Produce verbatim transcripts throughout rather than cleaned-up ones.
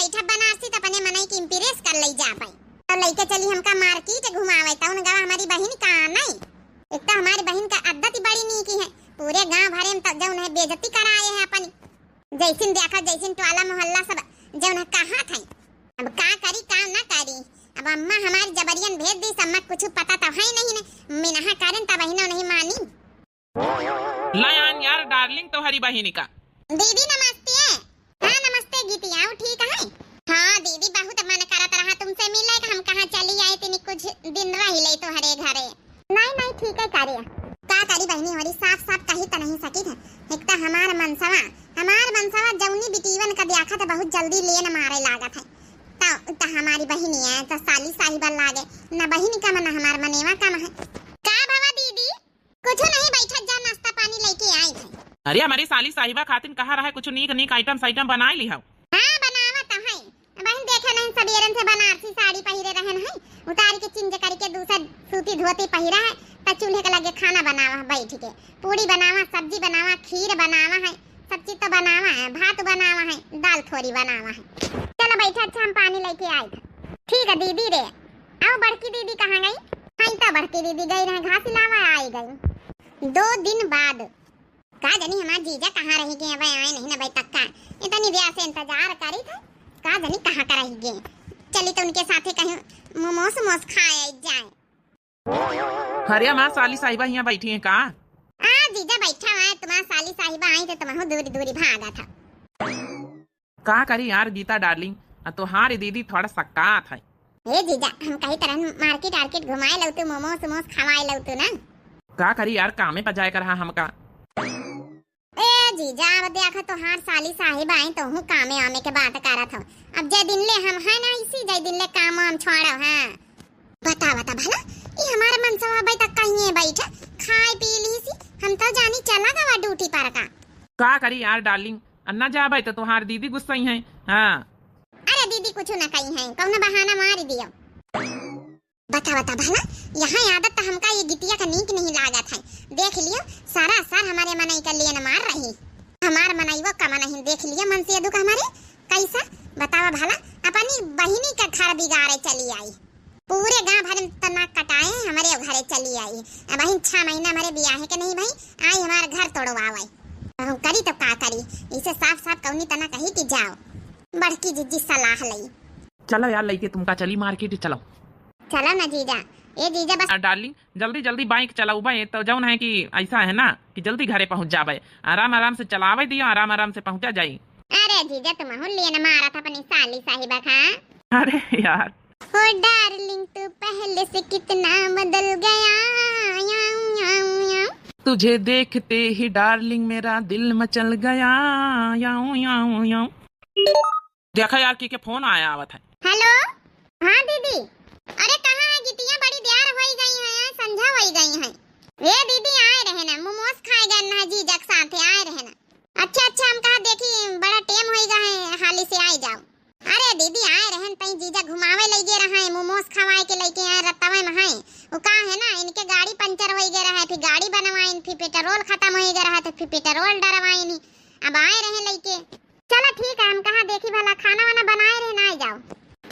बैठा बनारसी त अपने मनई के impress कर लई जाबे। तो लइके चली हमका market घुमावे, तउन गवा हमारी बहिन का नहीं। एक तो हमारी बहिन का आदत ही बड़ी नीकी है, पूरे गांव भरे में तो जउन है बेइज्जती कराए है अपनी। जैसिन देखा जैसिन टोला मोहल्ला सब जउन है कहा थे। अब का करी का ना करी, अब अम्मा हमारी जबरियन भेज दी, अम्मा कुछ पता तो है नहीं ने, मिनहा करन तब बहिनो नहीं मानी। लायान यार darling तोहरी बहिनी का। दीदी नमस्ते। हाँ नमस्ते गीतिया, आऊ ठीक है? हाँ दीदी बहुत मन करत रहा तुमसे मिले, हम कहा चली आई तनी कुछ दिन रही ले तोहरे घरे। नहीं नहीं ठीक है करे। का करी बहिनी होरी साफ साफ कही त नहीं सकी थे। एक त हमार मनसवा, हमार मनसवा जौनी बिटीवन का देखा त बहुत जल्दी लेन मारे लागत है। त, त हमारी बहिनी है त साली साहिबा लागे, न बहिनी का मन हमार मनेवा का मन है। का भवा दीदी? कुछ नहीं, बैठत जा, नाश्ता पानी लेके आई है। अरे, हमारी साली साहिबा खातिन कहा रहे, कुछ नीक नीक item साइटम बनाए ली हव। हाँ, बनावा तो है। बहिन, देखे नहीं, सबेरन से बनारसी साड़ी पहिरे रहन है, उतार के change करके दूसर सूती धोती पहिरा है, त चूल्हे के लगे खाना बनावा है बैठ के, पूड़ी बनावा, सब्जी बनावा, खीर बनावा है, सब चीज तो बनावा है, भात बनावा है, दाल थोड़ी बनावा है। चलो बैठा, अच्छा हम पानी लेके आए थे। ठीक है दीदी रे। आओ बड़की दीदी कहाँ गई? हाँ तो बड़की दीदी गई रहे घास लावा, आई गई। दो दिन बाद। का जानी हमार जीजा कहाँ रही गए, अब आए नहीं ना भाई तक का। इतनी देर से इंतजार करी थे, का जानी कहाँ का रही गए। चली तो उनके साथे कहीं मोमोस मोमोस खाए जाए। अरे, हमार साली साहिबा हियाँ बैठी हैं का? आ, जीजा बैठा हुआ है, तुम्हार साली साहिबा आई तो तुमहू दूरी दूरी भागा था। का करी यार गीता darling, आ तोहार दीदी थोड़ा सक्कात है। ए जीजा, हम कही तरह market आर्केट घुमाए लौतू, मोमोस उमोस खवाए लौतू ना। का करी यार, कामे पर जाए कर रहा हमका। ए जीजा, अब देखा तोहार साली साहिब आई, तोहू कामे आमे के बात करत हो। अब जे दिन ले हम है ना इसी, जे दिन ले काम वाम छोड़ो, हाँ। बता, बता भला, ई हमारे मनसवा अबे तक कहीं बैठा, खाए पी ली सी, हम तो जानी चला गवा duty पर का। का करी यार darling, अन्ना जाबे तो तोहार दीदी गुस्सई हैं, हाँ। अरे दीदी कुछ ना कही हैं, कौनो बहाना मार दियो। बता, बता भला, यहाँ आदत तो हमका ये गितिया का नीक नहीं लागत है। देख लियो, सारा सर हमारे मनई का लेन मार रही। हमार मनईवा कम नहीं, देख लियो मनसेधू का हमारे कैसा। बतावा भला, अपनी बहिनी का घर बिगाड़े चली आई। पूरे गांव भर में त नाक कटाए, हमारे घरे चली आई। अब बहिन छह महीना हमारे बियाहे के नहीं भाई, आई हमार घर तोड़वावे। अब हम करी तो का करी, इसे साफ साफ कौनी तना कही कि जाओ। बड़की जिज्जी सलाह लई। चलो यार, लइके तुमका चली market, चलो। चलो ना जीजा, ए जीजा बस। आ, darling, जल्दी जल्दी bike चलाउबे, तो जौन है कि ऐसा है ना कि जल्दी घरे पहुँच जाबे। आराम आराम से चलावे दियो, आराम आराम से पहुँचा जाई। अरे जीजा, तुमहू लेन मारत अपनी साली साहिबा का। अरे यार। ओ darling, तू पहले से कितना बदल गया, याऊं, याऊं, याऊं। तुझे देखते ही darling मेरा दिल मचल गया, याऊं, याऊं, याऊं। देखा यार, के, के फोन आया आवत है। Hello, हाँ दीदी, अरे कहाँ है गितिया, बड़ी देर होई गई है, संझा होई गई है। ए दीदी आए रहे ना, मोमोस खाए गए ना, जीजा के साथे आए रहे ना। अच्छा अच्छा, हम कहा देखी बड़ा टेम होई गए है, हाली से आई जाओ। अरे दीदी आए रहन तई जीजा घुमावे लई गे रहा है, मोमोस खवाए के लइके आए रतवे में है। वो का है ना, इनके गाड़ी पंचर होई गए रहा है, फिर गाड़ी बनवाइन, फिर पेट्रोल खत्म होई गए रहा है, तो फिर पेट्रोल डरवाइन, अब आए रहे लइके। चला ठीक है, हम कहा देखी भला खाना वाना बनाए रहे ना, आ जाओ।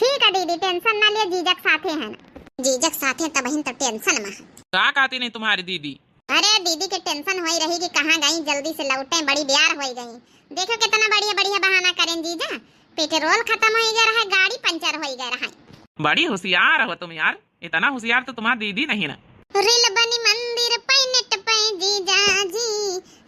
ठीक है दीदी, tension ना लियो, जीजक साथे हैं ना। जीजक साथे तबहिन तो tension में है। का कहती नहीं तुम्हारी दीदी? अरे दीदी के tension होई रही कि कहाँ गई, जल्दी से लौटे, बड़ी ब्यार होई गई। देखो कितना बढ़िया बढ़िया बहाना करें जीजा, पेट्रोल खत्म होई गया रहा, गाड़ी पंचर होई गया रहा। बड़ी होशियार हो तुम यार। इतना होशियार तो तुम्हार दीदी नहीं ना। रील बनी मंदिर पे नेट पे जीजा जी,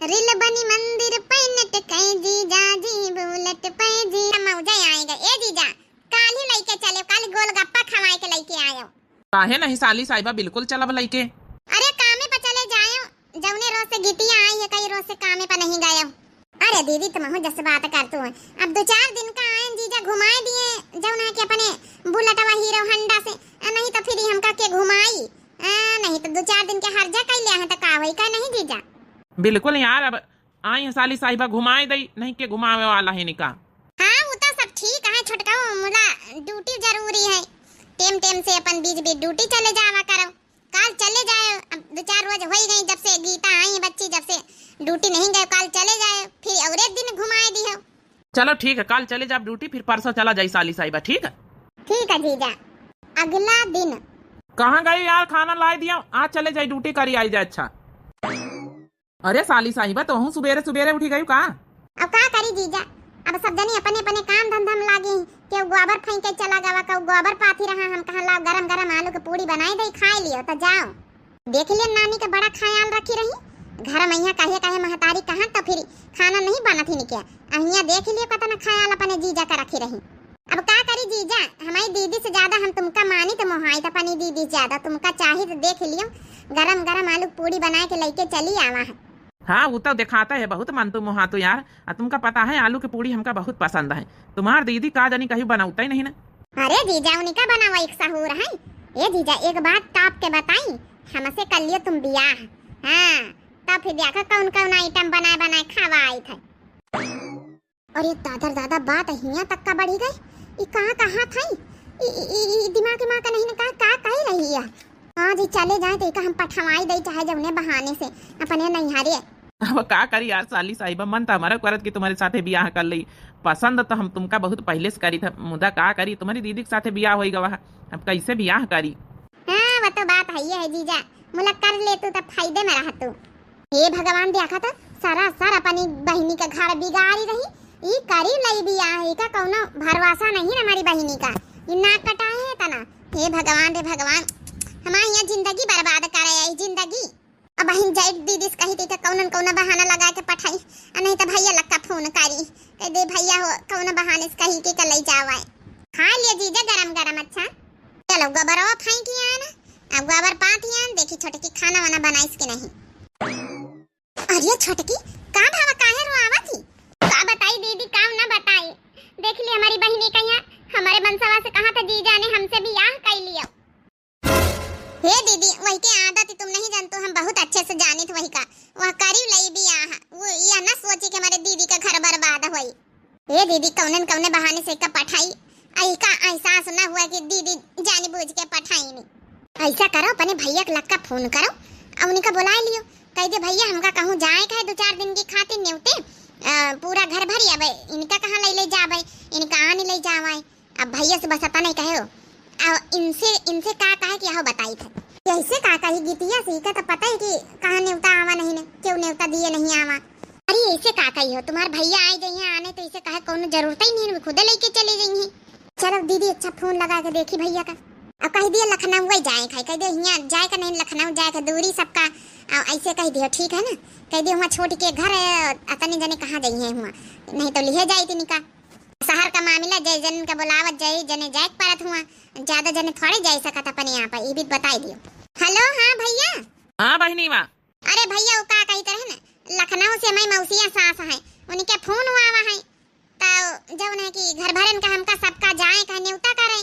रील बनी मंदिर पे नेट के जीजा जी, बुलेट पे जी। मौजा आएगा। ए जीजा, काल ही लइके चले, काल गोलगप्पा खवाए के लइके आयो। काहे नहीं साली साहिबा, बिल्कुल चलब लइके। अरे कामे पे चले जायो, जौने रोज से गितिया आई है, कई रोज से कामे पे नहीं गयो। अरे दीदी, तुमहू जस बात करतू है। अब दो चार दिन का आयन जीजा घुमाए दिए, जौन है कि अपने बुलेटवा हीरो होंडा से, आ, नहीं तो फिर हमका के घुमाई, आ, नहीं तो दो चार दिन के हर्जा कइ लिया है तो का होई, का नहीं जीजा? बिल्कुल यार, अब आई है साली साहिबा घुमाए दई, नहीं के घुमावे वाला है निका। हाँ, वो तो सब ठीक है छोटका, मुला ड्यूटी जरूरी है, टेम टेम से अपन बीच बीच ड्यूटी चले जावा करो। काल चले जाए, अब दो चार रोज होई गई जब से गीता आई बच्ची, जब से ड्यूटी नहीं गए, काल चले जाए, फिर और एक दिन घुमाए दियो। चलो ठीक है, कल चले जाब ड्यूटी, फिर परसों चला जाई साली साहिबा, ठीक है? ठीक है जीजा। अगला दिन। कहाँ गई यार, खाना लाइ दिया, आज चले जाई ड्यूटी करी आई जाए। अच्छा। अरे साली साहिबा, तोहू सुबेरे सुबेरे उठी गयू का? अब का करी जीजा, अब सब जनी अपने अपने काम धंधा में लागी। केहू गोबर फेंके चला गवा, केहू गोबर पाथी रहा, हम कहा लाओ गरम गरम आलू के पूड़ी बनाई दे, खाए लियो तो जाओ। देख लियो नानी के बड़ा ख्याल रखी रही, घर में यहाँ कहे कहे महतारी कहाँ तो फिर खाना नहीं बनत ही निकिया। अहिया देख लियो कतना ख्याल अपने जीजा का रखी रही। अब का करी जीजा, हमारी दीदी से ज्यादा हम तुमका मानी तो मोहाई तो अपनी दीदी से ज्यादा तुमका चाही तो देख लियो, गरम गरम आलू पूड़ी बनाए के लेके चली आवा है। हाँ, वो तो दिखाता है बहुत मन तू मोहातू यार। आ तुमका पता है आलू के पूड़ी हमका बहुत पसंद है। तुम्हार दीदी का जानी कहीं बनौते नहीं ना। अरे जीजा, उनका बनावा एक सहूर है। ए जीजा, एक बात ताप के बताई, हमसे कर लियो तुम बियाह। हाँ, तब फिर देखा कौन कौन आइटम बनाए बनाए खवाई थे। अरे दादा रे दादा, बात हियां तक का बढ़ी गई। ई कहाँ कहाँ था ई? ई, ई, ई, ई दिमाग, दिमाग का नहीं ना, का, का कही रही है? हाँ जी, चले जाए तो इका हम पठवाई दई, चाहे जौने बहाने से अपने नैहरे। अब का करी यार साली साहिबा, मन तो हमारा करत कि तुम्हारे साथे बियाह कर ली। पसंद तो हम तुमका बहुत पहले से करी था, मुदा का करी, तुम्हारी दीदी के साथे बियाह होई गवा है, अब कैसे बियाह करी? हाँ, वो तो बात है, ये है जीजा, मुला कर ले तू तो फायदे में रह तू। हे भगवान, देखा तो सरासर अपनी बहिनी का घर बिगाड़ी रही। ई करी लई बियाह, इका कौनो भरोसा नहीं हमारी बहिनी का। ई नाक कटाए है तना। हे भगवान रे भगवान, हमारी यहाँ जिंदगी बर्बाद करे आई जिंदगी। अब बहिन जाई दीदी से कही थी तो कौन न कौन बहाना लगा के पठाई, आ नहीं तो भैया लक्का फोन करी, कह दे भैया हो कौन बहाने से कही के, के लई जावे। खा लिया जीजा गरम गरम। अच्छा चलो गोबरवा फेंकी आन, अब गोबर पाथी आन, देखी छोटकी खाना वाना बनाइस कि नहीं। अरे छोटकी, का भावा, काहे रोआवा थी? का बताई दीदी, का ना बताई, देख ली हमारी बहिनी कहिया हमारे मनसवा से कहा था जीजा ने हमसे बियाह कर लियो। हे दीदी, वही के आदत तुम नहीं जानतो, हम बहुत अच्छे से जानित वही का। वह करी लई बियाह, वो यह ना सोची कि हमारे दीदी का घर बर्बाद होई। ए दीदी, कौने न कौने बहाने से एका पठाई, आ एका एहसास ना हुआ कि दीदी जानी बूझ के पठाई नी। ऐसा करो, अपने भैया के लक्का फोन करो, आ उनका बुलाए लियो, कह दे भैया हमका कहूँ जाए का है दो चार दिन की खातिर नेवते, आ, पूरा घर भरी, अब इनका कहाँ ले ले जाबे, इनका आने ले जावे। अब भैया से बस अतना ही कहे हो, आ इनसे, इनसे का कहे कि आहो बताई थे। ऐसे का कही गीतिया से, का तो पता है कि कहाँ नेवता आवा नहीं ने, क्यों नेवता दिए नहीं आवा। अरे ऐसे का कही हो, तुम्हारे भैया आए जइहे आने तो इसे कहे कौनो जरूरत ही नहीं है, खुदे लेके चले जइहे। चलो दीदी, अच्छा फोन लगा के देखी भैया का। अब कह दिया लखनऊ जाए खाए, कह दिया हियाँ जाए का नहीं, लखनऊ जाए का दूरी सबका। आ, ऐसे कह दियो ठीक है ना, कह दियो हुआँ छोड़ के घर है, अतने जने कहाँ जइहे हुआँ, नहीं तो लिहे जाए तिनका। शहर का मामला, जय जन का बुलावत, जय जने जाए के परत हुआँ, ज्यादा जने थोड़े जाए सकत अपने यहाँ पर, ये भी बताई दियो। हेलो, हाँ भैया। हाँ बहिनी बा। अरे भैया, वो का कही तरह ना, लखनऊ से हमारी मौसिया सास है, उनके फोन हुआ हुआ है, तो जौन है कि घर भरन का हमका सबका जाए का न्योता करे,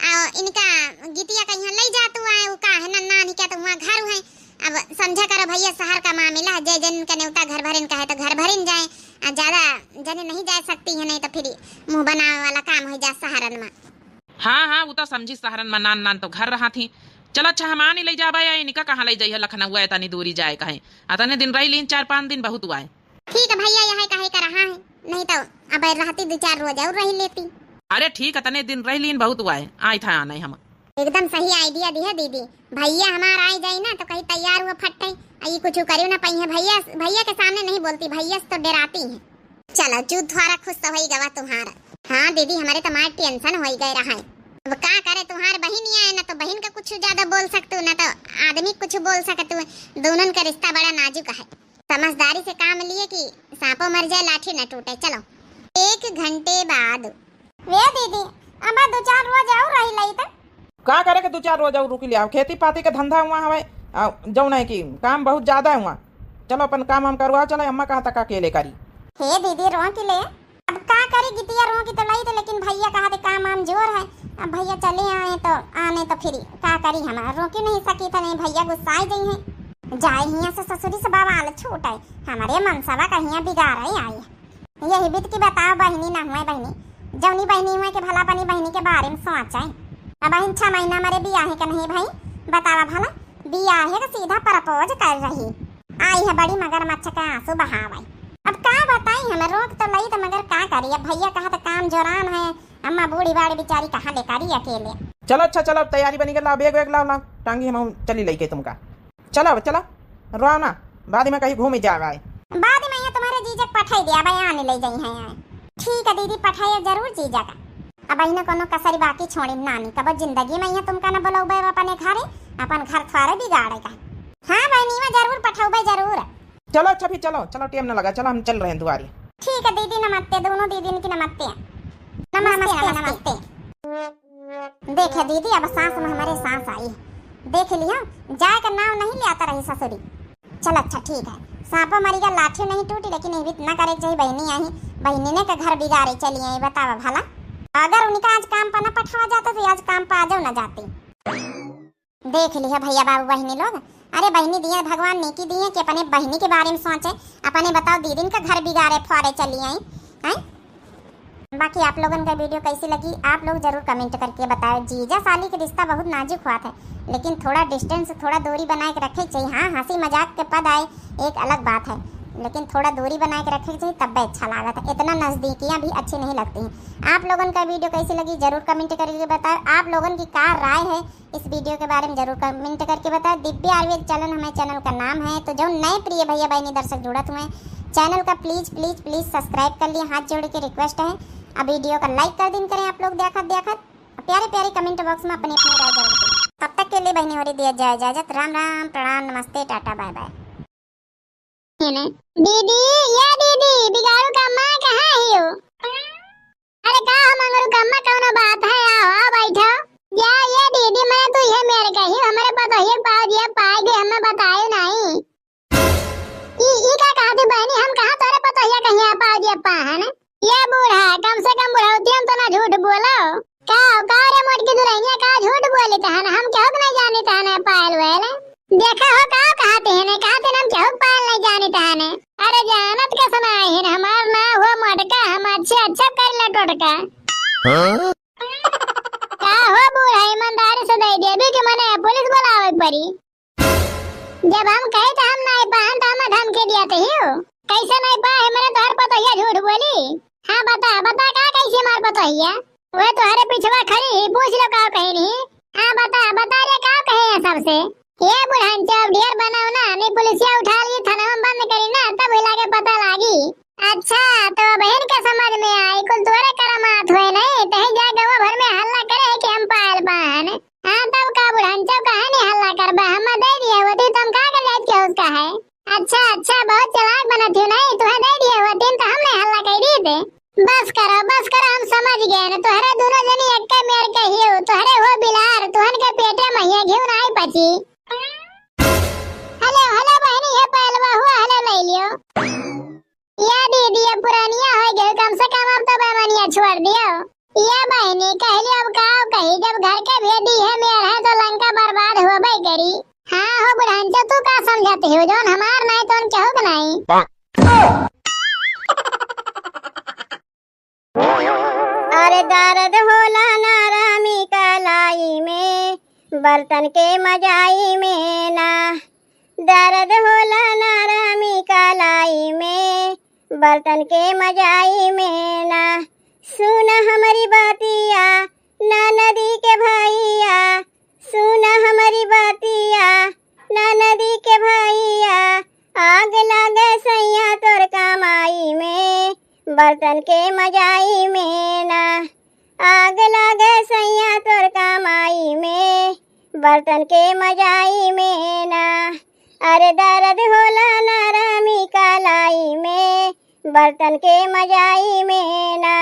और इनका गीतिया का यहाँ ले जात हुआ है, वो का है ना, नानी क्या तो हुआँ घर है। अब समझा करो भैया, शहर का मामला है, जे जन का न्योता घर भरन का है तो घर भरन जाए, आ ज्यादा जने नहीं जा सकती है, नहीं तो फिर मुँह बनावे वाला काम हो जा शहरन में। हाँ हाँ, वो तो समझी, शहरन में नान नान तो घर रहा थी। चल अच्छा, हम आनी ले जाबे, या इनका कहाँ ले जाइए, लखनऊ है तनी दूरी जाए का है, अतने दिन रह लीन, चार पाँच दिन बहुत हुआ है। ठीक है भैया, यह कहे का रहा है, नहीं तो अब रहती दो चार रोज और रह लेती। अरे ठीक है, तने दिन रह लीन बहुत हुआ है, आई था आने हम। एकदम सही आइडिया दी है दीदी, भैया हमार आई जाई ना तो कहीं तैयार हुआ फट्टे, आ ये कुछ करियो ना पाई है भैया, भैया के सामने नहीं बोलती, भैया से तो डराती है। चलो जू थोड़ा खुश तो होई गवा तुम्हारा। हाँ दीदी, हमारे तो मार टेंशन होई गए रहा है। अब का करे, तुम्हार बहिन ही आए ना तो बहिन का कुछ ज्यादा बोल सकतू ना तो आदमी कुछ बोल सकतू, दोनों का रिश्ता बड़ा नाजुक है। समझदारी से काम लिए कि सांपो मर जाए लाठी न टूटे। चलो। एक घंटे बाद। वे दीदी, अब दो चार रोज और रही लई त। का करे के दो चार रोज और रुकी ले आओ, खेती पाती के धंधा हुआ हवे, आ, जौन है कि काम बहुत ज्यादा हुआ। चलो अपन काम हम करवाओ, चलो अम्मा कहाँ तक अकेले करी। हे दीदी, रोक ले, अब का करी, गितिया रोकी तो लई तो, लेकिन भैया कहा थे काम आम जोर है। अब भैया चले आए तो आने तो फिर का करी, हम रोकी नहीं सकी था, नहीं भैया गुस्साए जइहे। जाए हियाँ से ससुरी से बवाल छूटे, हमारे मनसवा कहिया बिगाड़े आई। यही बीत की बताओ बहिनी ना हुए बहिनी, जौनी बहिनी हुए के भला बनी बहिनी के बारे में सोचे। अब बहिन छह महीना मरे बियाहे के नहीं भाई, बतावा भला, बियाहे के सीधा प्रपोज कर रही। आई है बड़ी मगरमच्छ के आंसू बहावे। अब का बताई, हमें रोक तो लई त मगर का करी, अब भैया कहा त काम जोरान है, अम्मा बूढ़ी बाड़ी बेचारी कहाँ ले करी अकेले। चलो अच्छा, चलो अब तैयारी बनी के लाओ, बैग वैग लाओ, लाओ टांगी, हम चली लइके तुमका। चलो अब चलो, रोओ ना, बाद में कहीं घूमी जावे आए। बाद में यहाँ तुम्हारे जीजा के पठाई दिया, भाई आने ले जाई हैं। ठीक है दीदी, पठाई जरूर जीजा का। अब बहिन कोनो कसरी बाकी छोड़ी नानी, कबो जिंदगी में यहाँ तुमका न बुलौबे अपने घरे, अपन घर थ्वारे बिगाड़े का। हाँ बहिनी, मैं जरूर पठौबे, जरूर। चलो अच्छा फिर चलो, चलो टेम न लगा, चलो हम चल रहे हैं दुआरी। ठीक है दीदी, नमस्ते, दोनों दीदी की नमस्ते। नमस्ते, नमस्ते, नमस्ते। देखे दीदी, अब सांस में हमारे सांस आई। देख लिया, जाए का नाम नहीं लिया रही ससुरी। चल अच्छा ठीक है, सांपो मरी का लाठी नहीं टूटी, लेकिन ये भी इतना करे के चाहिए, बहिनी आई, बहिनी ने का घर बिगाड़े चली आई, बतावा भला। अगर उनका आज काम पर न पठावा जाता तो आज काम पर आ जाओ न जाती। देख लिया भैया बाबू बहिनी लोग, अरे बहिनी दिए भगवान नेकी दिए कि अपने बहिनी के बारे में सोचे, अपने बताओ दीदिन का घर बिगाड़े फोड़े चली आई, हैं? बाकी आप लोगन का वीडियो कैसी लगी, आप लोग जरूर कमेंट करके बताओ। जीजा साली के रिश्ता बहुत नाजुक हुआ था, लेकिन थोड़ा डिस्टेंस, थोड़ा दूरी बनाए के रखे के चाहिए। हाँ, हंसी मजाक के पद आए, एक अलग बात है, लेकिन थोड़ा दूरी बनाए के रखे के चाहिए, तब भी अच्छा लागत है। इतना नजदीकियां भी अच्छी नहीं लगती हैं। आप लोगन का वीडियो कैसी लगी, जरूर कमेंट करके बताओ। आप लोगन की का राय है इस वीडियो के बारे में, जरूर कमेंट करके बताओ। दिव्या आयुर्वेद चैनल हमारे चैनल का नाम है, तो जो नए प्रिय भैया बहनी दर्शक जुड़त हुए, चैनल का प्लीज प्लीज प्लीज सब्सक्राइब कर लिए, हाथ जोड़ के रिक्वेस्ट है। अब वीडियो का लाइक कर दिन करें आप लोग, देखत देखत प्यारे प्यारे कमेंट बॉक्स में अपनी अपनी राय जरूर दें। तब तक के लिए बहनी होरी दिया जाए इजाजत। राम राम, प्रणाम, नमस्ते, टाटा, बाय बाय। दीदी, या दीदी, बिगाड़ू का अम्मा कहाँ हियो? अरे का हो मंगरू का अम्मा, कौनो बात है? आओ, आओ, बैठो। या, या दीदी, मने तू ये मेरे कही, हमरे पतोहिया पाव दिया, पाए गए, हमें बतायो नहीं। ई, ई का कहती बहनी, हम कहाँ तोरे पतोहिया कहीं आ पाव दिया पाहन? ये बूढ़ा, कम से कम बुढ़ौतियन तो ना झूठ बोलो। का, का रे मोटकी दुल्हनिया, का झूठ बोली तहन? हम केहू के नहीं जानी तहन पायल वायल। देखा हो, का कहते हैं, कहते हैं हम केहू के पायल नहीं जानी तहन। अरे जानत के सुनाए हैं, हमार नाम हुआ मोटका, हम अच्छे अच्छा कर ले टोटका। हाँ? का हो बूढ़ा, ईमानदारी से दे देबी कि मने पुलिस बुलावे पड़ी? जब हम कहे तो हम नहीं पाहन तो हमें धमकी दिया तो ही हो। कैसे नहीं पाए, मैंने तोहर पतोहिया झूठ बोली? हाँ बता, बता का कैसे मार पतोहिया? वह तोहरे पिछवा खड़ी ही, पूछ लो का कही नहीं। हाँ बता, बता रे का कहे हैं सबसे? ये बुढ़ान चौक ढेर बनाओ ना, नहीं पुलिसिया उठा ली, थाना में बंद करी ना, तब हिला के पता लागी। अच्छा, तो बहन के समझ में आई, कुल तोरे करमात हुए नहीं, तही जा गवा भर में हल्ला करे कि हम पायल पाहन। हाँ, तब का बुढ़ान चौक कहे नहीं हल्ला करबा, हम दे दिए होती तो हम का कर जाइत के उसका है। अच्छा, अच्छा, बहुत चालाक बनत हो नहीं, तुहे दे दिए होती तो हम नहीं हल्ला कर दी थे। बस करो, बस करो, हम समझ गए न, तोहरे दोनों जनी एक मेर के हियो, तोहरे हो बिलार, तुहन के पेटे में ये घिउ नहीं पची। हेलो, हेलो बहनी, ये पहलवा हुआ, हेलो ले लियो। या दीदी, अब पुरानिया हो गए, कम से कम अब तो बेमानिया छोड़ दियो। या बहनी, कहली अब का कही, जब घर के भेदी है मेर है तो लंका बर्बाद होबे करी। हाँ हो बुढ़ांचा, तू का समझत हो, जौन हमार नाई तौन केहू के नाई। अरे दर्द होला नरमी कलाई में, बर्तन के मजाई में ना। दर्द होला नरमी कलाई में, बर्तन के मजाई में ना। सुन हमरी बतिया, ननदी के भैया, सुन हमरी बतिया, ननदी के भैया, आग लागे सैया तोर कमाई में, बर्तन के मजाई में ना। आग लागे सैया तोर कमाई में, बर्तन के मजाई में ना। अरे दर्द होला नरमी कलाई में, बर्तन के मजाई में ना।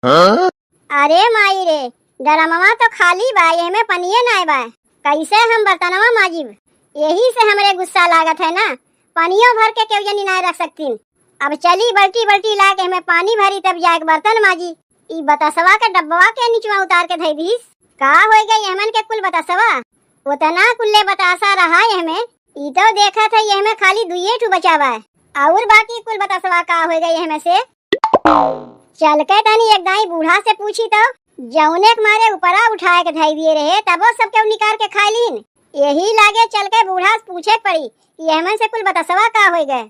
हाँ? अरे माई रे, ड्रमवा तो खाली बा, एहमे पनिये नाय बा, कैसे हम बर्तनवा माजिब? यही से हमरे गुस्सा लागत है ना, पनियो भर के केहू जनी नाय रख सकतीन। अब चली बल्टी बल्टी ला के एहमे पानी भरी, तब जाके बर्तन माजी। ई बतासवा के डब्बवा के निचवा उतार के धई दीस। का होई गई एहमन के कुल बतासवा? उतना कुल्ले बतासा रहा एहमे, ई तो देखत है एहमे खाली दुइये ठू बचा बा। और बाकी कुल बतासवा का होई गई एहमे से? चल के तनी एक दाई बूढ़ा से पूछी तो, जौने के मारे ऊपरा उठाए के धई दिए रहे, तबो सब केहू निकार के खाई लीन। यही लागे चल के बूढ़ा से पूछे पड़ी कि एहमन से कुल बतसवा का होइ गए।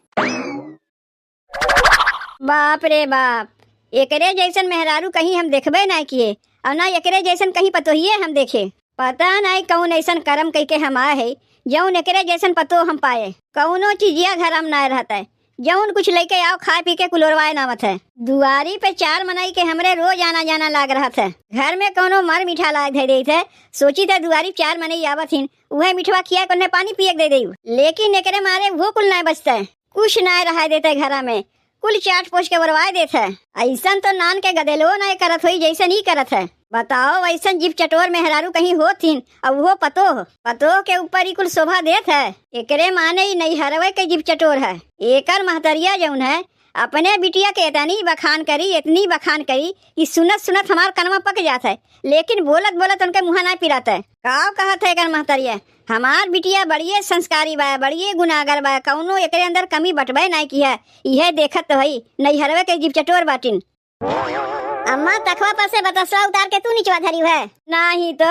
बाप रे बाप, एकरे जैसन मेहरारू कहीं हम देखबे नाय किए, और ना एकरे जैसन कहीं पतोहिए हम देखे। पता नाय कौन ऐसन करम कइके हम आए है, जौन एकरे जैसन पतोह हम पाए। कौनो चीजिया घर में नाय रहत है, जौन कुछ लइके आओ, खाए पी के कुलोरवाए नावत है। दुआरी पे चार मनई के हमरे रोज आना जाना लाग रहत है। घर में कौनो मर मीठा लाग धै देत है, सोची त दुआरी पे चार मनई आवत हिन, उहे मिठवा खिया के उन्हें पानी पिए के दे देउ। लेकिन एकरे मारे उहो कुल नाय बचत है। कुछ नाय रहाय देत है घरा में, कुल चाट पोछ के ओरवाय देत है। अइसन तो नान के गदेलवो नाय करत होई, जइसन ई करत है। बताओ, अइसन जीभ चटोर मेहरारू कहीं होत हिन, अउ उहो पतोह, पतोह के ऊपर ई कुल शोभा देत है। एकरे माने ई नैहरवे के जीभ चटोर है। एकर महतरिया जौन है, अपने बिटिया के एतनी बखान करी, एतनी बखान करी कि सुनत सुनत हमार कनवा पक जात है, लेकिन बोलत बोलत उनके मुँहा नाय पिरात है। काव कहत है एकर महतरिया, हमार बिटिया बड़िए संस्कारी बा, बड़िए गुनागर बा, कौनो एकरे अंदर कमी बटबे नाय किहे। इहे देखत तो हई, नैहरवे के जीभ चटोर बाटिन। अम्मा, तखवा पर से बतसवा उतार के तू निचवा धरिउ है? नाहीं तो,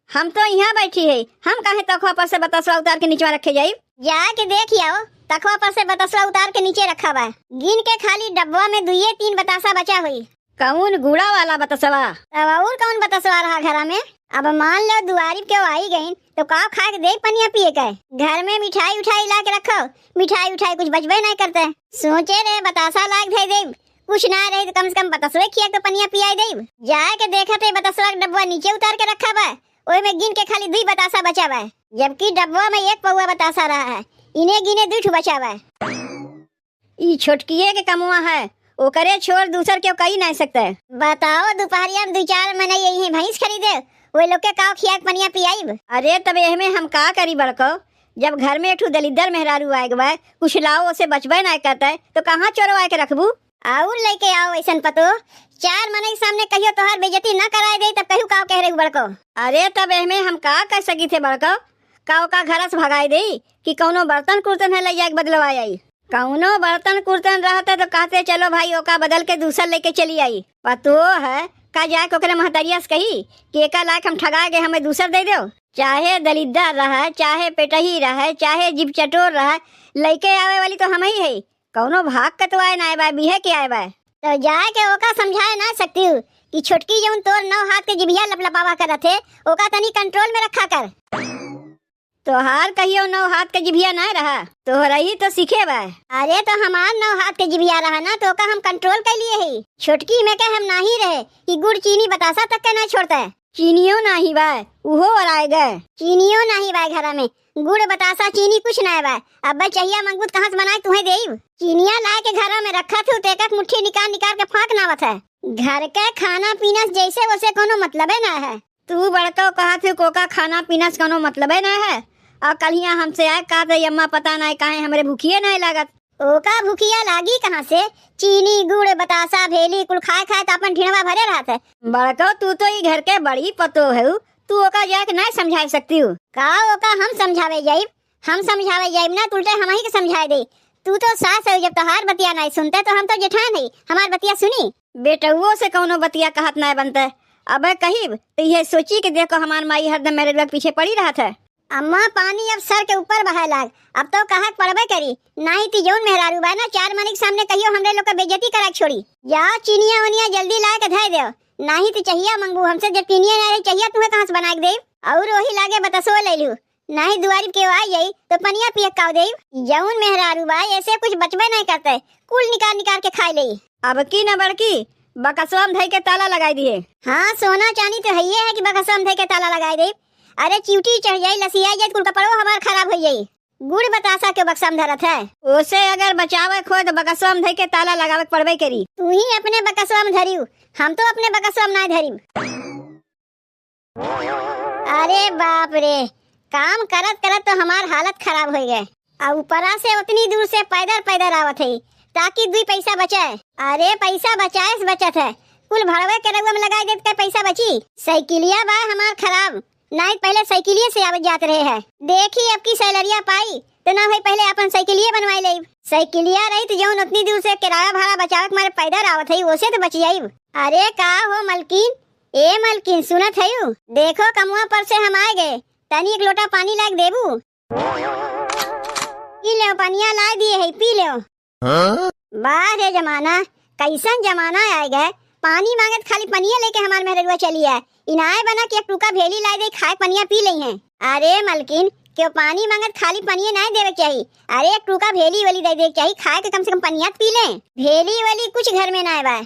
हम तो इहाँ बैठी है, हम काहे तखवा पर से बतसवा उतार के निचवा रखे जाइब? जाके देखि आओ, तखवा पर से बतसवा उतार के नीचे रखा बा। गिन के खाली डब्बवा में दुइये तीन बतासा बचा होई। कौन गुड़ा वाला बतसवा? तब अउर कौन बतसवा रहा घरा में? अब मान लो दुआरी पे केहू आई गइन तो काव खाए के देब पनिया पिए के? घर में मिठाई उठाई ला के रखो, मिठाई उठाई कुछ बचबे नाय करते। सोचे रहे बतासा लाग धै देब, कुछ नाय रही तो कम से कम बतसवे खिया के तो पनिया पियाई देब। जाए के देखत है बतसवा के डब्बा नीचे उतार के रखा बा, ओए में गिन के खाली दुई बतासा बचा बा, जबकि डब्बा में एक पौवा बतासा रहा है, इन्हें गिने दुई ठो बचा बा। ई छोटकिए के कमवा है, ओकरे छोड़ दूसर केहू कई नाय सकते। बताओ, दुपहरिया में दुई चार मनई अइहें भैंस खरीदे, ओए लोग के काव खिया के पनिया पियाइब? अरे, तब एहमे हम का करी बड़को, जब घर में एक ठो दलिद्दर मेहरारू आए के बा, कुछ लाओ ओसे बचबे नाय करते, तो कहाँ चोरवाए के रखबू? अउर लइके आओ अइसन पतोह, चार मनई सामने कहियो तोहार बेइज्जती न कराए देई, तब कहियो काव कह रही बड़को। अरे, तब एहमे हम का कह सकी थे बड़को, का ओका घर से भगाए देई कि कौनो बर्तन कुर्तन है लइ जाए के बदलवाए आई? कौनो बर्तन कुर्तन रहत तो कहते, "चलो भाई, ओका बदल के दूसर लेके चली आई।" पतोह है, का जाके ओकरे महतरिया से कही कि एका लायक हम ठगा गए, हमें दूसर दे दो? चाहे दलिद्दर रहे, चाहे पेटही रहे, चाहे जीभ चटोर रहे, लइके आवे वाली तो हमही है। कौनो भाग के तो आए ना आए बा, बिहे के आए बा। तो जाए के ओका समझाए ना सकती हूँ कि छोटकी जौन तोर नौ हाथ के जिभिया लपलपावा करत है, ओका तनी कंट्रोल में रखा कर। तोहार कहियो नौ हाथ के जिभिया ना रहा, तोहरा ही तो सीखे बा। अरे तो हमार नौ हाथ के जिभिया रहा ना, तो ओका हम कंट्रोल कर लिए ही। छोटकी में के हम नाही रहे कि गुड़ चीनी बतासा तक के ना छोड़ते। चीनियो नाही बा, उहो ओराए गए। चीनियो नाही बा घरा में, गुड़ बतासा चीनी कुछ ना बा। अब चहिया मंगबू त कहाँ से बनाए तुहे देब? चीनिया लाए के घरा में रखा थू, तो एक एक मुट्ठी निकाल निकाल के फाँक नावत है। घर के खाना पीना से जैसे वैसे कोनो मतलबे ना है। तू बड़को कहत हू, ओका खाना पीना से कौनो मतलबे ना है। और कल्हिया हमसे आए कहत है, "अम्मा, पता नाय काहे हमरे भूखिए नाय लागत।" ओका भूखिया लागी कहाँ से? चीनी, गुड़, बतासा, भेली कुल खाए खाए तो अपन ढिंड़वा भरे रहत है। बड़को, तू तो ई घर के बड़ी पतोह हऊ, तू ओका जाके नाय समझाए सकती हू। का ओका हम समझावे जाइब? हम समझावे जाइब ना, त उल्टे हमही के समझाए दे। तू तो सास है, जब तोहार बतिया नाय सुनते तो हम तो जेठान है, हमार बतिया सुनी। बेटउओ से कौनो बतिया कहत नाय बनते। अबे कहिब तो इहे सोची के देखो, हमार माई हरदम मेहररुआ के पीछे पड़ी रहत है। अम्मा, पानी अब सर के ऊपर बहाए लाग, अब तो कहक पड़बे करी, नाही ती जौन मेहरारू बा ना, चार मनई के सामने कहियो हमरे लोग के बेइज्जती करा के छोड़ी। जाओ चीनिया वनिया जल्दी लाए के धए देव, नाही ती चहिया मंगबू हमसे, जब चीनिया ना रही, चहिया तुहे कहाँ से बना के देब? और वही लागे बतसो ले लू, नाही दुआरी पे केहू आई जाई तो पनिया पिए काव देब? जौन मेहरारू बा, ऐसे कुछ बचबे नहीं करते, कुल निकाल निकाल के खाए लेई। अब की न बड़की, बकसवा में धई के ताला लगाई दिए। हाँ, सोना चांदी तो हइये है कि बकसवा में धई के ताला लगाई देब। अरे चिउटी चढ़ जाई, लसियाई जाई, कुल कपड़ो हमार खराब हो जाई। गुड़ बतासा के बक्सा में धरत है। ओसे अगर बचावे खोए तो बकसवा में धई के ताला लगावे के पड़बे करी। तू ही अपने बकसवा में धरियो, हम तो अपने बकसवा में ना धरियो। अरे बाप रे, काम करत करत तो हमार हालत खराब होइ गए। आ ऊपरा से उतनी दूर से पैदर पैदर आवत है, ताकि दुई पैसा बचे। अरे पैसा बचाए से बचत है, कुल भड़वे के रउआ में लगाई देत के पैसा बची। साइकिलिया बा हमार खराब, नाई पहले साइकिलिए से आवत जात रहे है। देखी अब की सैलरिया पाई तो ना होई पहले अपन साइकिलिए बनवाई लेब। साइकिलिया रही तो जौन उतनी दूर से किराया भाड़ा बचावे के मारे पैदर आवत है, ओसे तो बच जाइब। अरे का हो मलकिन, ए मलकिन, सुनत हयू? देखो, कमवा पर से हम आए गए, तनी एक लोटा पानी लाइके देबू? पी लेव, पनिया लाइ दिहे है, पी लेव। हाँ? वाह रे जमाना, कइसन जमाना आइ गए। पानी माँगत खाली पनिया लइके हमार मेहररुआ चली आए। इनाए बना कि एक टूका भेली लाइ देइ, खाए पनिया पी लेइहैं। अरे मलकिन, केउ पानी माँगत खाली पनिया नाहीं देवे के चाही। अरे एक टूका भेली वेली दइ देवे के चाही, खाए के कम से कम पनिया त पी लें। भेली वेली कुछ घर में नाहीं बा।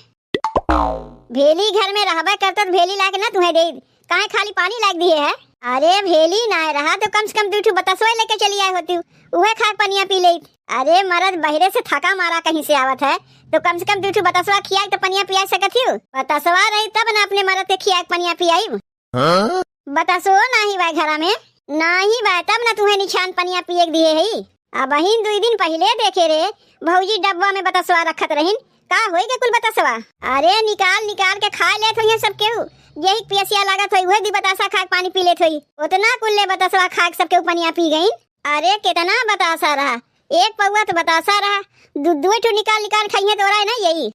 भेली घर में रहबे करत त भेली लाइके न तुहैं देइत, काहे खाली पानी लाइके दिहे है? अरे भेली नाहीं रहा त कम से कम दुइ ठू बतासवा लइके चली आए होतिउ, उहै खाए पनिया पी लेइत। अरे मरद बहिरे से थका मारा कहीं से आवत है, त कम से कम दुइ ठू बतासवा खियाइ त पनिया पियाइ सकत हिउ। बतासवा रही तब न अपने मरद के खियाइ के पनिया पियाइब। हाँ? बतासो नाहीं बाय घरा में? नाहीं बाय, तब न तुहैं निछान पनिया पिए के दिहे हई। अबहिन दुइ दिन पहिले देखे रे, भौजी डब्बा में बतासवा रखत रहिन, का होइ गए कुल बतासवा? अरे निकाल निकाल के खाइ लेत होइहैं सब केहू, जेहिक पियसिया लागत होई उहै दुइ बतासा खाइके पानी पी लेत होई। ओतना कुल ले बतासवा खाइके सब केहू पनिया पी गइन। अरे केतना बतासा रहा, एक पौआ त बतासा रहा, दुइ दुइ ठू निकाल निकाल खइहैं त ओराए न यही।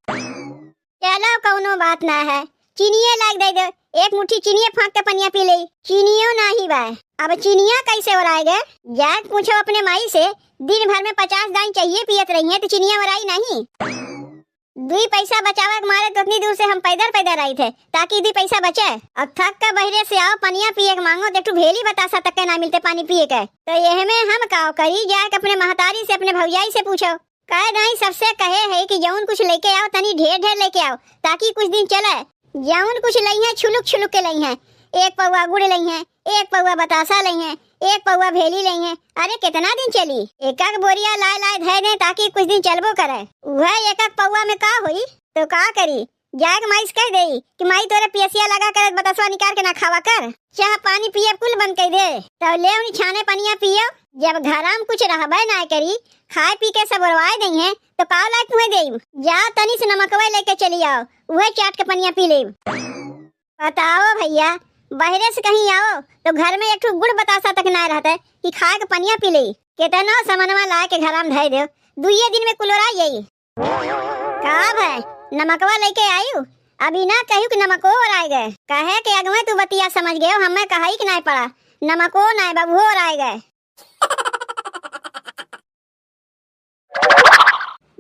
चलो कउनो बात न है, चीनिये लाइके दइ देउ, एक मुट्ठी चीनिये फाँक के पनिया पी लेई। चीनियो नाहीं बाय, अब चीनिया कइसे ओराए गए? जाइके पूछो अपने माई से, दिन भर में पचास दाईं चाहिए पियत रहिहैं त चीनिया ओराई नाहीं। दुइ पैसा बचावे के मारे त ओतनी दूर से हम पैदर पैदर आइत है, ताकि दुइ पैसा बचे। अब थक के बहिरे से आओ, पनिया पिए के माँगो त एक ठू भेली बतासा तक के नाहीं मिलते पानी पिए के। त एहमें हम काव करी, जाइके अपने महतारी से, अपने भौजाई से पूछो। कह नाहीं, सबसे कहे है कि जउन कुछ लइके आओ, तनी ढेर ढेर लइके आओ, ताकि कुछ दिन चले। जउन कुछ लइहैं, छुलुक छुलुक के लइहैं। एक पौआ गुड़ लइहैं, एक पौआ बतासा लइहैं, एक पौआ भेली लइहैं। अरे केतना दिन चली? एक एक बोरिया लाइ लाइ धइ दें, ताकि कुछ दिन चलबो करे। उहै एक एक पौआ में का होई? त का करी? जाइके माई से कहि देई कि माई तोरे पियसिया लगा करे बतासवा निकार के न खावा कर, चाह पानी पियब कुल बंद कइ दे। तब लेव निछाने पनिया पियो, जब घरा में कुछ रहबे नाहीं करी, खाए पी के सब ओरवाए देइहैं, त काव लाइके तुहैं देइब? जा तनी से नमकवा लइके चली आओ, उहै चाट के पनिया पी लेब। बताओ भइया, बहिरे से कहीं आओ त घर में एक ठू गुड़ बतासा तक नाहीं रहत है कि खाए के पनिया पी लेई। केतनो समनवा लाइके घरा में धइ देउ, दुइये दिन में कुल ओराइ जाई। का भए, नमकवा लइके आइउ? अबहीं न कहिउ कि नमको ओराइ गए। कहे के अगवे तू बतिया समझ गएउ, हम्मे कहइ के नाहीं पड़ा, नमको नाहीं बा, उहो ओराइ गए।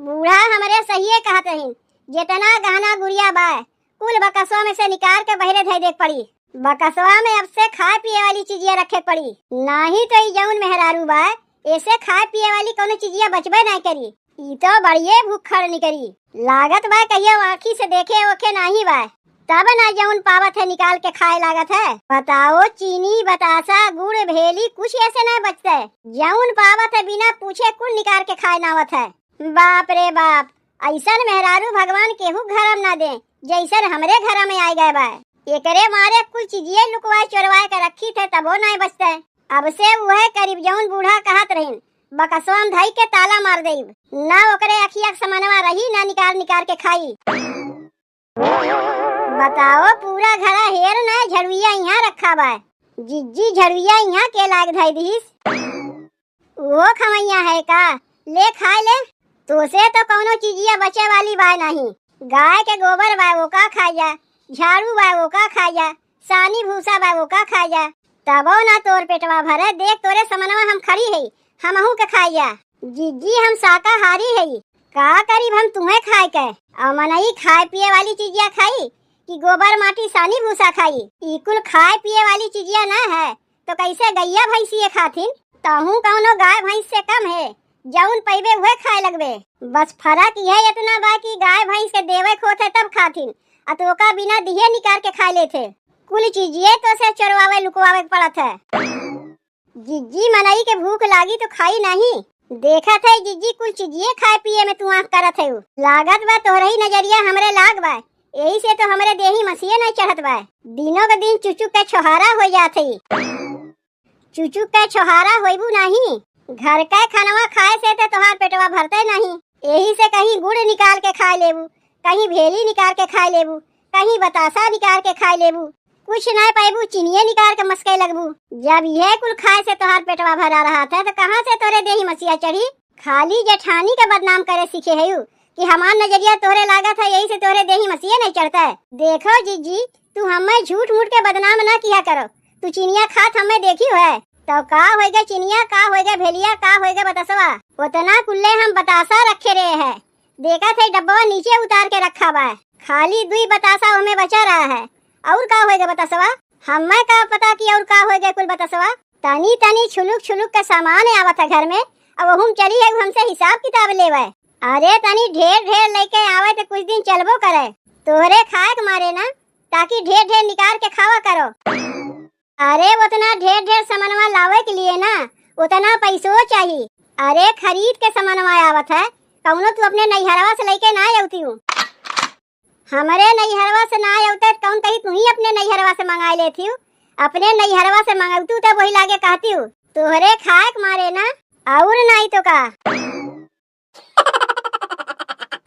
बूढ़ा हमरे सहिए कहत रहिन, जेतना गहना गुरिया बाय, कुल बकसवा में से निकार के बहिरे धइ देक पड़ी। बकसवा में अब से खाए पिए वाली चीजिया रखे के पड़ी, नाहीं त ई जउन मेहरारू बाय, एसे खाए पिए वाली कउनो चीजिया बचबे नाहीं करी। ई तो बड़िए भुक्खड़ निकरी। लागत बा कहियो आँखी से देखे ओखे नाहीं बा। तब न जउन पावत है निकाल के खाए लागत है। बताओ, चीनी, बतासा, गुड़, भेली कुछ एसे न बचत है। जउन पावत है बिना पूछे कुल निकाल के खाए नावत है। बाप रे बाप, अइसन मेहरारू भगवान केहू घर में न दे, जइसन हमरे घर में आइ गए बा। एकरे मारे कुल चीजिये लुकवाए चोरवाए के रखी थे, तबो नाहीं बचते। अब से उहे करीब जउन बूढ़ा कहत रहिन, बकसवा में धइ के ताला मार देइब, ना ओकरे अखिया के समनवा रही, ना निकार निकार के खाई। बताओ, पूरा घरा हेर ना, झड़ुइया इहाँ रखा बा। जिज्जी, झड़ुइया इहाँ के लाग धइ दिहिस? उहो खवइया है का? ले खाए ले। तोसे तो कउनो चीजिया बचे वाली बाय नाहीं। गाय के गोबर बाय, ओका खाइ जा, झाड़ू बाय, ओका खाइ जा, सानी भूसा बाय, ओका खाइ जा, तबो ना तोर पेटवा भरे। देख, तोरे समनवा हम खड़ी हई, हमहू के खाइ जा। जिज्जी, हम शाकाहारी हई, का करीब हम तुहें खाए के? अउ मनई खाए पिए वाली चीजिया खाई कि गोबर माटी सानी भूसा खाई? ई कुल खाए पिए वाली चीजिया ना है, तो कइसे गइया भइँसिये खाथिन? तहूँ कउनो गाय भइँस से कम है, जउन पइबे उहे खाए लगबे। बस फरक इहे एतना बा कि गाय भइँस के देवे के होत है तब खाथिन, अ तोका बिना दिहे निकार के खाए लेथे। कुल चीजिये तोसे चोरवावे लुकवावे के पड़त है। जिज्जी, मनई के भूख लागी तो खाई नाहीं। देखत है जिज्जी कुल चीजिये खाए पिए में तू आँख करत है। लागत बा तोहरही नजरिया हमरे लाग बा, एही से तो हमरे देही मसिये नाहीं चढ़त बा। दिनों के दिन चुचुक के छोहारा होइ जात है। चुचुक के छोहारा होइबू नाहीं। घर के खनवा खाए से तो तोहार पेटवा भरते नाहीं। एही से कहीं गुड़ निकाल के खाए लेबू, कहीं भेली निकाल के खाए लेबू, कहीं बतासा निकाल के खाए लेबू। कुछ नाहीं पइबू, चिनिये निकाल के मस्के लगबू। जब इहे कुल खाए से तोहार पेटवा भरा रहत है, तो कहाँ से तोरे देही मसिया चढ़ी? खाली जेठानी के बदनाम करे सीखे हयू कि हमार नजरिया तोहरे लागत है, एही से तोहरे देही मसिये नाहीं चढ़त है। देखो जिज्जी, तू हम्मे झूठ मूठ के बदनाम ना किया करो। तू चिनिया खात हमें देखियो है? तो का होइगे चिनिया, का होइगे भेलिया, का होइगे बतासवा? ओतना कुल्ले हम बतासा रखे रहे है। देखत है डब्बवा नीचे उतार के रखा बा। खाली दुई बतासा ओमे बचा रहा है। और का होइगे बतासवा? हमें का पता कि और का होइगे कुल बतासवा? तनी तनी छुलुक छुलुक के सामान आवत है घर में, अब ओहुम चली है हमसे हिसाब किताब लेवे। अरे तनी ढेर ढेर लेके आवे तो कुछ दिन चलबो करे। तोहरे खाए के मारे ना, ताकि ढेर ढेर निकाल के खावा करो। अरे ओतना ढेर ढेर समनवा लावे के लिए ना, ओतना पैसो चाही। अरे खरीद के समनवा आवत है, कौनो तू अपने नैहरवा से लेके ना अउतिउ। हमरे नैहरवा से ना अउते त कौन कही तू ही अपने नैहरवा से मंगाए लेतिउ। अपने नैहरवा से मंगौतू तब वही लागे कहतिउ। तोहरे खाए के मारे ना, और नाई तो का।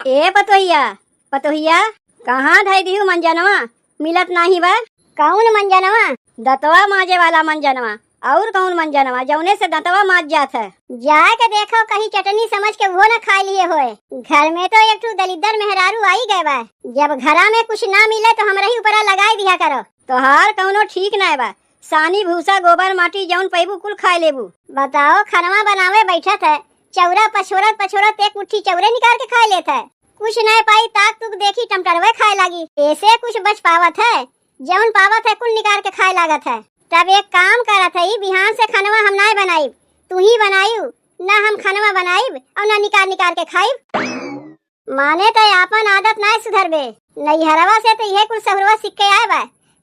ए पतोहिया, पतोहिया, कहाँ धइ दिहु मंजनवा? मिलत नाही बा। कौन मंजनवा? दतवा माजे वाला मंजनवा। और कौन मंजनवा, जौने से दतवा माज जात है? जाए के देखो, कहीं चटनी समझ के वो न खाए लिए होए। घर में तो एक ठू दलिद्दर मेहरारू आई गए बा। जब घरा में कुछ ना मिले तो हमरे ही ऊपरा लगाई दिया करो। तोहार कौनो ठीक नाय बा। सानी, भूसा, गोबर, माटी जौन पैबू कुल खाए लेबू। बताओ, खनवा बनावे बैठत है, चौरा पछोरत पछोरत एक मुट्ठी चौरे निकाल के खाए लेत है। कुछ नाय पाई, ताक तुक देखी टमटरवे खाए लागी। ऐसे कुछ बच पावत है, जौन पावत है कुल निकाल के खाए लागत है। तब एक काम करत है, बिहान से खनवा हम नाय बनाइब, तू ही बनाइउ। ना हम खनवा बनाइब और ना निकाल निकाल के खाइब। माने तै आपन आदत नाय सुधरबे। नैहरवा से तो इहे कुल सहुरवा सीख के आए बा।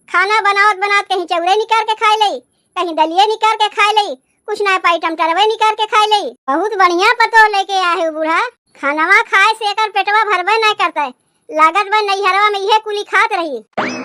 खाना बनावत बनावत कहीं चौरे निकाल के खाए लई, कहीं दलिये निकाल के खाए लई, कुछ ना पाई टमटरवे निकाल के खाए लई। बहुत बढ़िया पतोह लेके आए हो बूढ़ा। खानवा खाए से एकर पेटवा भरबे नाय करतै। लागत बा नैहरवा में इहे कुली खात रही।